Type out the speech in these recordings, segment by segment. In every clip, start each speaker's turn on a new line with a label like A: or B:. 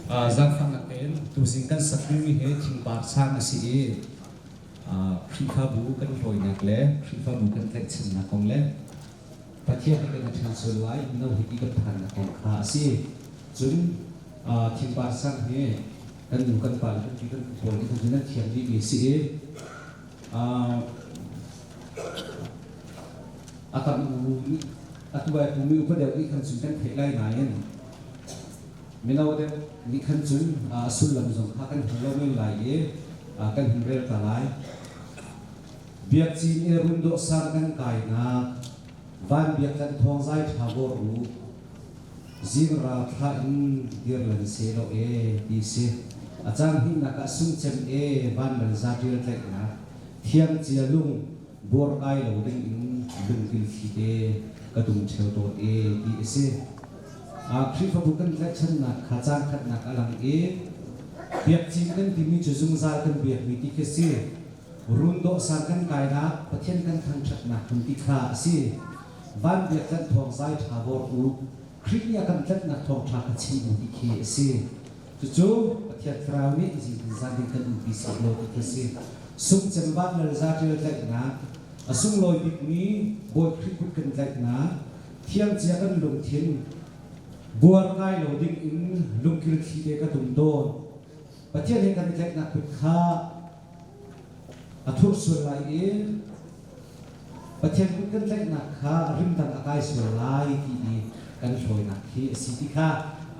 A: Zaangfahnak tein tuzing kan sak dingmi hi thingpar sang a si i Khrihfabu kan hlawinak le Khrihfabu kan tlaihchannak kong le Pathian he kan i ṭhen sual lai mino hi ti kan phannak kong kha a si. Cun thingpar sang hi kan nu kan pa le kan pi kan pu pawl nih khan nan thiam dihmi a si i a tam u nih atu ai pumi upa deuh nih khan cun kan theih lai nain mino deuh nih khan cun a sullam zong kha kan hmu lo men lai i kan hun rel ta lai. Biakcin i rundawh sang kan kainak van biak kan thawng zai ṭha vawr u zing ral thla in dir lan se lo e ti si. A caan hnihnak ah sungcem e van lal za ṭial tlaihnak thiang cia lung buar kai lo ding in lungkil thli te ka dum ṭheo tawn e ti a si. Khrihfabu kan tlaihchannak kha caan khatnak a lang i biakcin kan timi cu zungzal kan biakmi ti khi si. Rundawh sang kan kainak Pathian kan thangṭhatnak hmun ti kha a si. Van biak tlanh thawng zai ṭha vawr u, Khrih nih a kan tlanhnak thawngṭha kha chim u ti khi a si. Cucu Pathian Thlarau nih zing zan in kan umpi seh law ti khi a si. Sungcem van lal za ṭial tlaihnak, a sunglawi bikmi Bawi Khrih kut kan tlaihnak, thiangcia kan lungthin buar kai lo ding in lungkil thli te ka tum tawn. Pathian he kan i tlaihnak kut kha a thur sual lai i Pathian kut kan tlaihnak kha rimdang a kai sual lai ti i kan hlawinak khi a si ti kha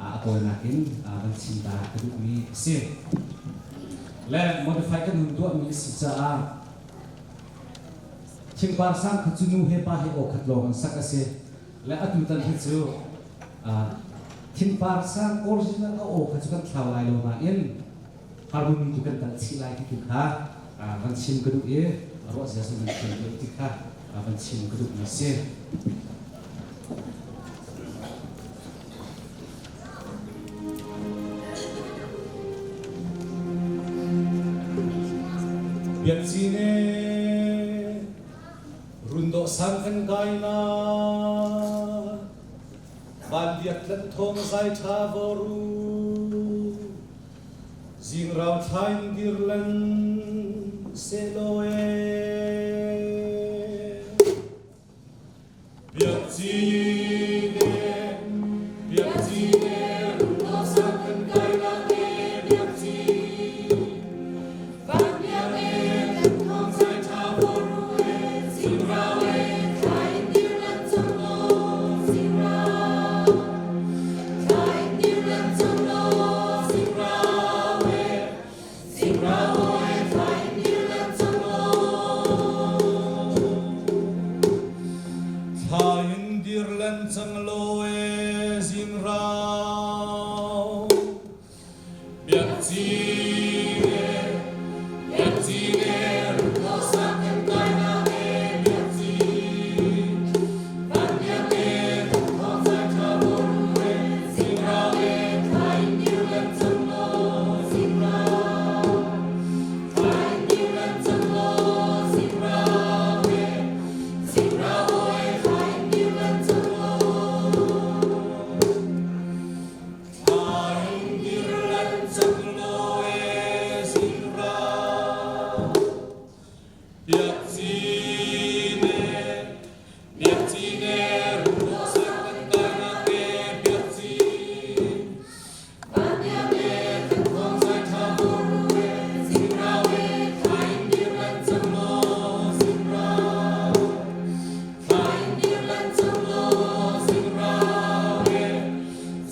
A: a tawinak in van chim ta ka duhmi a si. Le modify kan hun tuahmi a si caah thingpar sang kha cu nu he pa he aw khat lawng in sak a si. Le atutan hi cu thingpar sang original a aw kha cu kan thlau lai lo nain harmony tu kan tal chih lai ti tu kha van chim ka duh i ruah zia zong nan thiam deuh ti kha van chim ka duhmi si. Biakcine rundawh sang kan kai na van biak tlan thawng zai tha voru Zingrau thla in dir len sehlaw ee. Biakcine, biakcine, rundawh kan kai nak e biakcin. Van biak e kan thawng zai ṭha voru e, zingrau e thla in dir len cang law, zingrau. Thla in dir len cang law e zingrau Biakcine, biakcine, rundawh kan kai nak e biakcin. Van biak e thawng zai ṭha boru e, zingrau e thla in dir len cang law, zingrau. Thla in dir len cang law, zingrau e,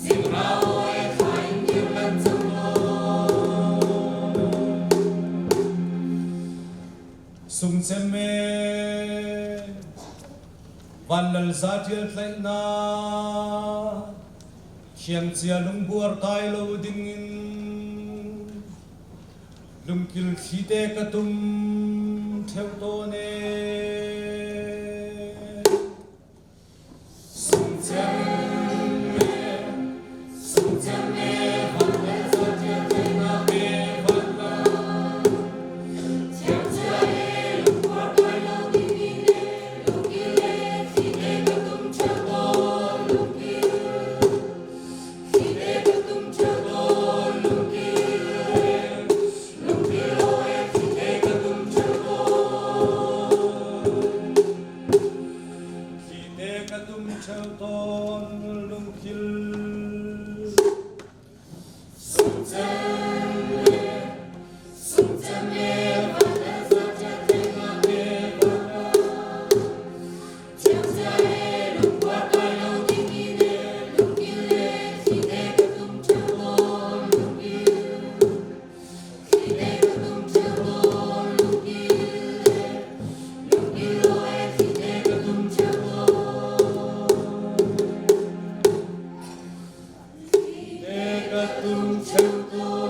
A: zingrau e thla in dir len cang law. Sungcem e vanlal za ṭial tlaihnak thiangcia lungbuar kai lo dingin lungkil thli te ka tum ṭheo tawn e.
B: Lungcheutu.